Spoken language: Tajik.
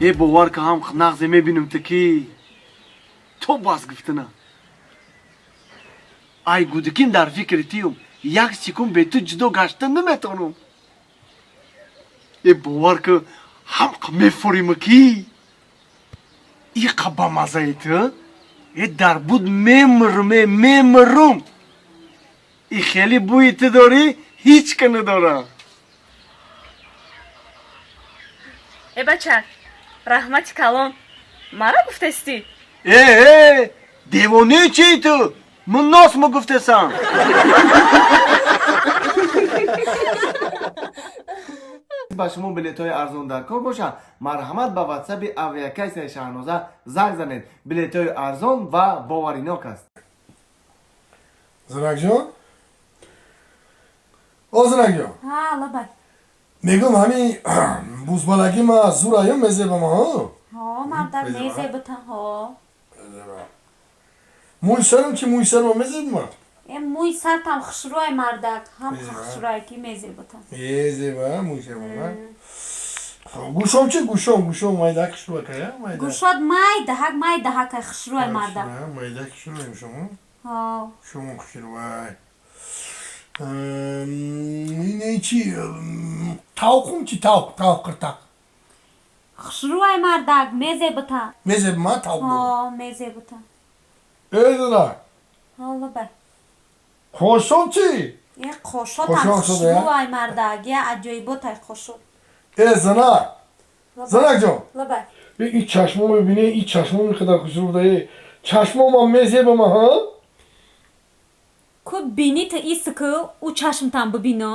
Э, бовар ка, ҳам нағзе мебинам ту ки то бас гуфтана. Ай гудикин дар фикри тиюм, як секунд бе ту ҷудо гашта наметавонам. Э, бовар ка, ҳам мефорима ки иқа ба маззаи ту. Э, дар буд мемурум, э, мемурум. И хеле бӯи ту дорӣ, ҳеҷ ка надора. Э, бача, раҳмати калон, мара гуфтастӣ? Э, э, девонаи чии ту? Ман носмо гуфтесам. Ба шумо билетҳои арзон дар кор бошанд, марҳамат, ба ватсаби авиакассаи Шаҳноза занг занед. Билетҳои арзон ва боваринок аст. Занакҷон, о занакҷон. Ҳа, лабай. Мегӯм, ҳамин бузбалаги ма зур аю мезебама, ҳо? Ҳо, мардак, мезебата, ҳо. Мӯи сарам чи, мӯи сарма мезебма? Э, мӯи сартам хушрӯай, мардак, ҳам хушрӯай ки мезебата. Мезеба мӯи сарма. Гӯшом чи, гӯшом, гӯшом майда хушрӯакая, майда. Гӯшот майдаҳак, майдаҳакай, хушрӯай, мардак. Майда хушрӯай гӯшом. Ҳо. Гӯшомо хушрӯай. Ин чи, тавқум чи, тавқ, тавқ, қиртақ? Хушрӯай, мардак, мезебата. Мезебма тавқ? Ҳо, мезебата. Э, занак. Ҳо, лабай. Қошон чи? Э, қошотам хушрӯай, мардак, я аҷоиботай қошот. Э, занак, занакҷон. Лабай. И чашмо мебинӣ, и чашмо меқадар хушрӯ буда. Чашмомам мезебама, ҳа? Ку бинита иску ӯ чашмтам бибино.